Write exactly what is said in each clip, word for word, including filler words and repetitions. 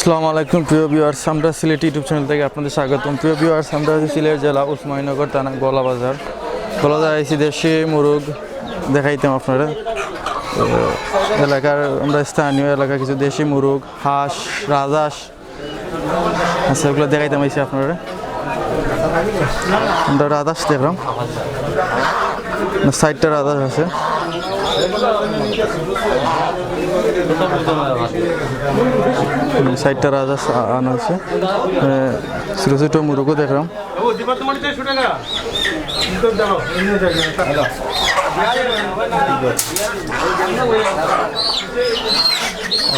আসসালামু আলাইকুম প্রিয় ভিউয়ার্স, আমরা সিলেটি ইউটিউব চ্যানেল থেকে আপনাদের স্বাগতম। প্রিয় ভিউয়ার্স, আমরা আছি সিলেট জেলা উসমানীনগর থানা গোয়ালা বাজার। গোয়ালা বাজার আইছি দেশি মুরগ দেখাইতাম আপনারা। তো এলাকার, আমরা স্থানীয় এলাকার কিছু দেশি মুরগ, হাঁস, রাজহাঁস আছে, ওগুলো দেখাইতাম আইছি আপনারা। আমরা রাজহাঁস দেখলাম, না, চাইরটা রাজহাঁস আছে। হুম, চাইরটা রাজহাঁস আ-, আনা হয়েছে। এ, ছোটো ছোটো মুরগও দেখলাম।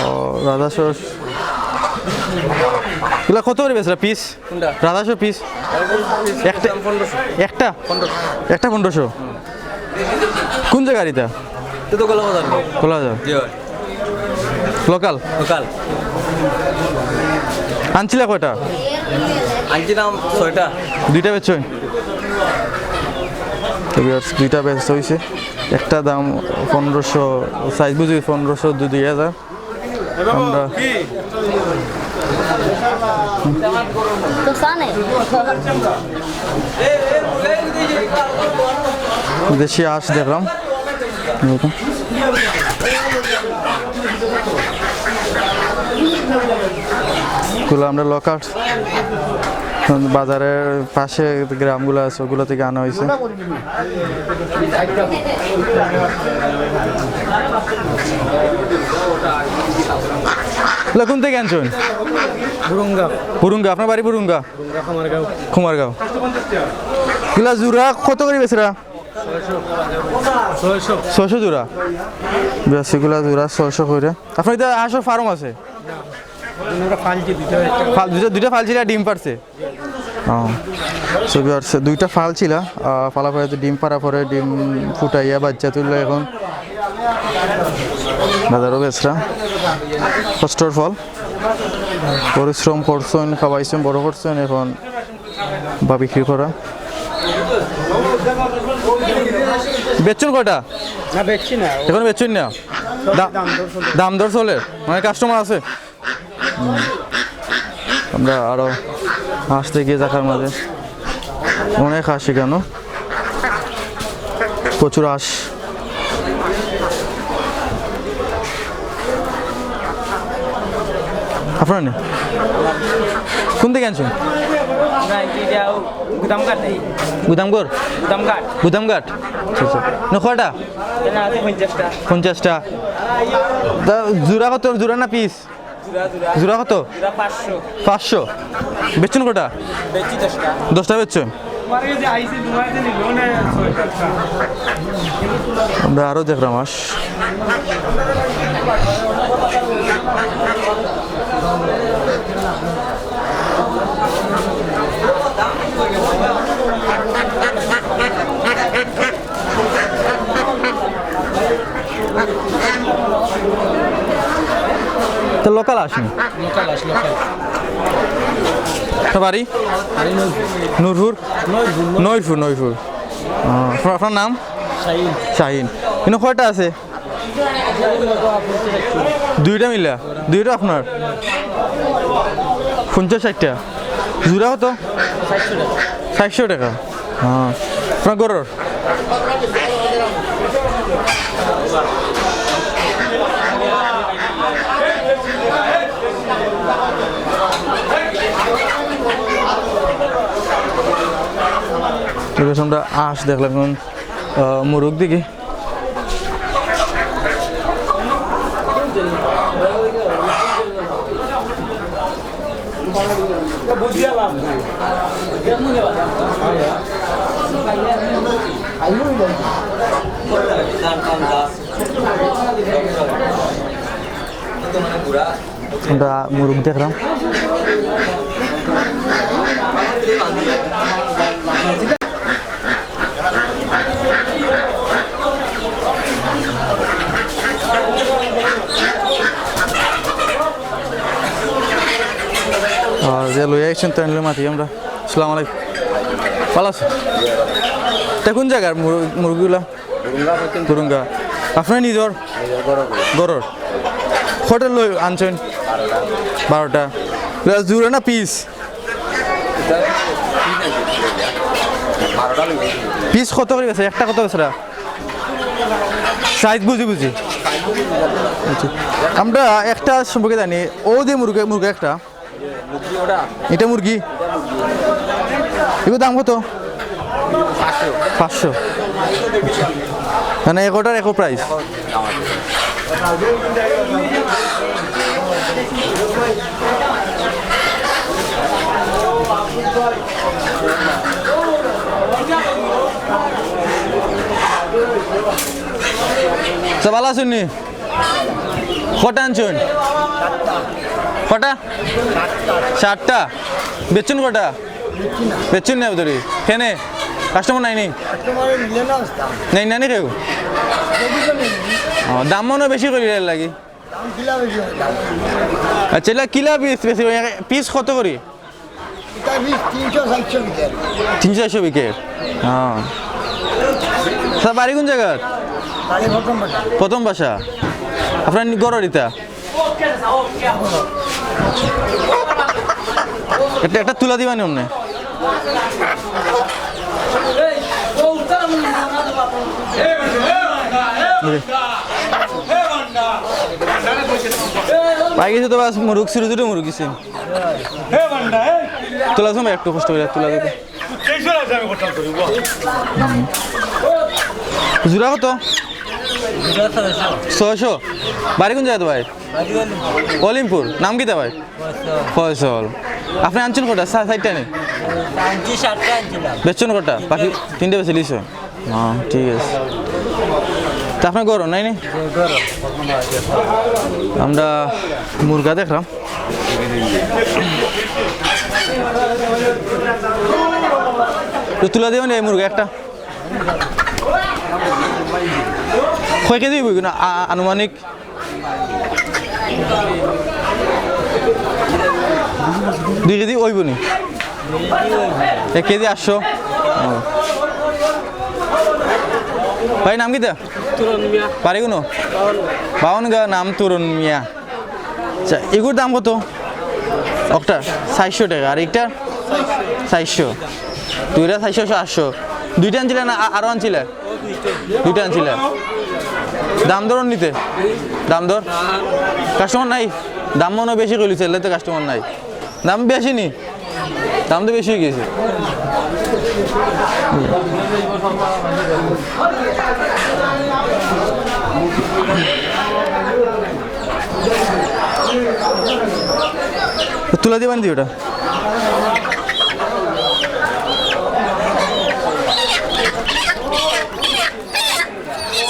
ও, রাজহাঁস। এগুলা কত করে বেচরা পিস? কোনটা? রাজহাঁসর পিস? একটা? পনেরোশো। একটা? পনেরোশো। একটা পনেরোশো? কোন জায়গার এটা? এটা তো গোয়ালা বাজার। গোয়ালা বাজার? জি ভাই। লোকাল? লোকাল। আনছিলা কয়টা? আনছিলাম ছয়টা। দুইটা বেচছো? তো ভিউয়ার্স, দুইটা বেচা হইছে। একটা দাম পনেরোশো, সাইজ বুঝি পনেরোশো, দুই, দুই হাজার। আমরা তো সানে। দেশি হাঁস দেখলাম। এগুলো আমরা লোকাল বাজারের পাশে গ্রামগুলো আছে, ওগুলো থেকে আনা হয়েছে। এগুলা কোন থেকে আনছেন? বুরুঙ্গা। বুরুঙ্গা, আপনার বাড়ি বুরুঙ্গা? বুরুঙ্গা, কুমারগাঁও। কুমারগাঁও। এগুলা জোড়া কত করে বেচরা? ছয়শো। ছয়শো জোড়া। বেশ, এগুলা জোড়া ছয়শো করে। আপনার এটা হাঁসের ফার্ম আছে? আমরা ফালছি দুইটা, একটা ফাল-, দুইটা, দুইটা ফালছিলা, ডিম পারছে? ও। So, viewers, দুইটা ফালছিলা, আহ, ফালা পরে তো ডিম পারা পরে, ডিম ফুটাইয়া বাচ্চা তুললো এখন। বাজারও বেচরা। কষ্টর ফল। পরিশ্রম করছেন, খাওয়াইছেন, বড় করছেন, এখন বা বিক্রি করা। বেচছেন কয়টা? না, বেচছি না। এখন বেচছেন না? দা-, দাম দর চলে। দাম দর চলে? মানে কাস্টমার আছে? হুম। আমরা আরো হাঁস দেখি জায়গার মাঝে। অনেক হাঁস এখানো। প্রচুর হাঁস। আপনার নেই? কোন থেকে আনছেন? আমরা এই যে যাও গুদামঘাট এই। গুদামঘর? গুদামঘাট। গুদামঘাট? আচ্ছা, আচ্ছা। না, কয়টা? এটা আছে পঞ্চাশটা। পঞ্চাশটা। তা জোড়া কত? জোড়া না পিস? জোড়া, জোড়া। জোড়া কত? জোড়া পাঁচশো। পাঁচশো? বেচছেন কয়টা? বেচছি দশটা। দশটা বেচছেন? আমরা আরো দেখলাম হাঁস। তো লোকাল আসেনি? লোকাল আসে, লোকাল। তো বাড়ি? বাড়ি নূরপুর। নূরপুর? নূরপুর, নূরপুর। নূরপুর, নূরপুর। আহ, আপনার, আপনার নাম? শাহিন। শাহিন। এনে কয়টা আছে? দুইটা মিলা? দুইটা আপনার? পঞ্চাশ ষাটটা। জোড়া কত? ষাটশো টাকা। ষাটশো টাকা। হ্যাঁ। আপনার ঘরর? ঠিক আছে, আমরা হাঁস দেখলাম, এখন, আহ, মুরগ দেখি। আমরা মুরগ দেখলাম। আর যে লইয়া আইছেন, তাই নিলে মাতি আমরা। আসসালামু আলাইকুম। ভালো আছো? তা কোন জায়গার মুর-, মুরগিগুলা? গুরুঙ্গা। আপনার নিজর? ঘরর। কয়টা লই আনছেন? বারোটা। ইটা জোড়া না পিস? পিস কত করি বেচরা? একটা কত বেচরা? সাইজ বুঝি বুঝি। আচ্ছা। আমরা একটা সম্পর্কে জানি, ও যে মুরগি, মুরগি একটা, ইটা মুরগি। ইগুর দাম কত? পাঁচশো। মানে একটার এক প্রাইস। তো ভালা আছইন নি? কটা আনছইন? কটা? সাতটা। বেচছইন কটা? বেচছইন না ধরি। কেনে? কাস্টমার নাই নি? কাস্টমারে নিলে না আসতাম। নাই, নাই নি কেউ? দেখি তো নেই। ও, দাম মনো বেশি করি লাগি। দাম কিলা বেশি হয়, দাম। আচ্ছা, ইলা কিলা পিস বেশি? পিস কত করি? ইটা পিস তিনশো চারশো বিকে। তিনশো চারশো বিকে? হ্যাঁ। স্যার, বাড়ি কোন জাগাত? বাড়ি প্রথম বাসা। প্রথম বাসা। আপনার নি-, ঘরর ইটা? একটা, একটা তুলা দিবা নি অমনে? পাই গেছি তো বাস, মুরুগ, ছোট ছোট মুরুগ গেছি। তুলা সময় একটু কষ্ট করে তুলা দিতে। জোড়া কত? ছয়শো। বাড়ি কোন জাগাত ভাই? অলিমপুর। নাম কিতা ভাই? ফয়সল। আপনে আনছইন কটা? চা-, চাইরটা নি? আনছি সাতটা আনছিলাম। বেচছইন কটা? বাকি তিনটা বেচিলিছো? হ্যাঁ, ঠিক আছে। তে আপনার ঘরো নাই নি? আমরা মুরগা দেখরাম। তো তুলা দিবা নি এই মুরগা একটা? কয় কেজি অইবো ইগুন আ-, আ-, আনুমানিক? দুই কেজি অইবো নি? এক কেজি আটশো। ও। ভাই, নাম কিতা? তরুণ মিয়া। বাড়ি কুনো? বাউনগাঁও। বাউনগাঁও, নাম তরুণ মিয়া। আচ্ছা, ইগুর দাম কত? একটা চাইরশো টেকা, আর একটা চাইরশো। দুইটা চাইরশো, আটশো। দুইটা আনছিলা না আ-, আরো আনছিলা? দুইটা আনছিলা। দাম দর নি তে? দাম দর? কাস্টমার নাই? দাম মনো বেশি কইলিছে, এর লাগি তো কাস্টমার নাই। দাম বেশি নি? দাম তো বেশি অই গেছে। তুলা দিবা নি ওটা?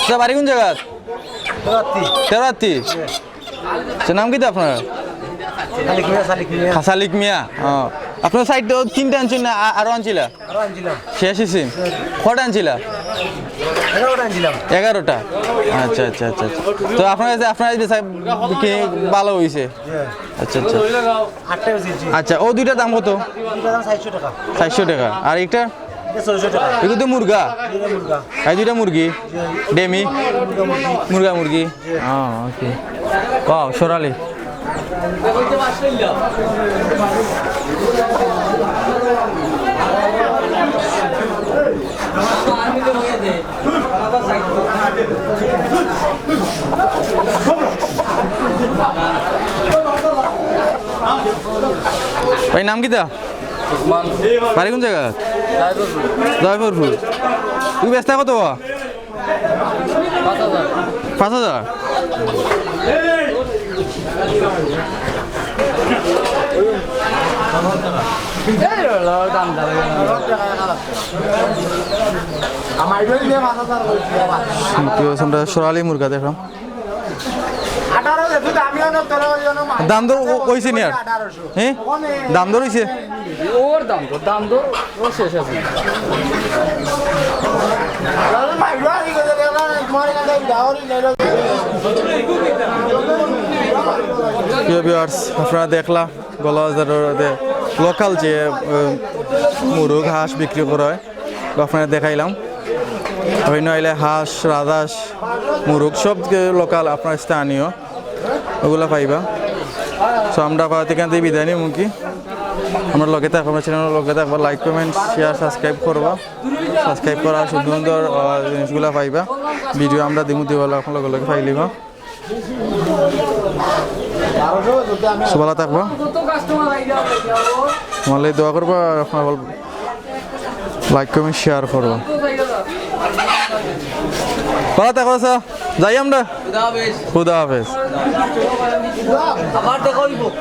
তা বাড়ি কোন জাগাত? তেরাত্তি। তেরাত্তি? আচ্ছা, নাম কিতা আপনার? সালিক মিয়া, সালিক মিয়া। হ্যাঁ, সালিক মিয়া। ও। আপনার সাইড তো তিনটা আনছইন না, আ-, আরো আনছিলা? আরো আনছিলাম। শেষ অইছে? কটা আনছিলা? এগারোটা আনছিলাম। এগারোটা? আচ্ছা, আচ্ছা, আচ্ছা, আচ্ছা। তো আপনার কাছে, আপনার কাছে সাহেব কি ভালা অইছে? হ্যাঁ। আচ্ছা, আচ্ছা। আটটা বেশি। আচ্ছা, ও দুইটার দাম কত? দুইটার দাম চাইরশো টেকা। চাইরশো টেকা। আর একটা? এটা ছয়শো টেকা। এগুলো তো মুরগা? এটা মুরগা। এই দুইটা মুরগি? ডেমি? মুরগা মুরগি। মুরগা মুরগি? হ্যাঁ, ওকে। ওয়াও, সোনালি। ভাই, নাম কিতা? উসমান। বাড়ি কোন জাগা? জয়পুরপুর। জয়পুরপুর। তুই বেচতা কত বা? পাঁচ হাজার। পাঁচ হাজার? আমরা সোনালি মুরগা দেখলাম। দাম দর অ-, অইছে নি আর? হ্যাঁ? দাম দর অইছে? ওর দাম দর, দাম দর ও শেষ আছে। প্রিয় viewers, আপনারা দেখলা গলা বাজারর যে, আহ, local যে, আহ, মুরগ, হাঁস বিক্রি করা হয়, তো আপনারা দেখাইলাম। অইন্য আইলে হাঁস, রাজহাঁস, মুরগ সব যে local আপনার স্থানীয় ওগুলা পাইবা। So আমরা আপাতত এখান থাকি বিদায় নিমু কি। আমরার লগে থাকবা, আমরার channel-র লগে থাকবা, like, comment, share, subscribe করবা। Subscribe করা সুন্দর সুন্দর, আহ, জিনিসগুলা পাইবা। Video আমরা দিমু, দিবা, আপনার লগে লগে পাইলিবা। So ভালা থাকবা, আমার লাগি দোয়া করবা, আর আপনারা like, comment, share করবা। ভালা থাকো, sir। যাই আমরা। খুদা হাফেজ। খুদা হাফেজ। আবার দেখা অইবো।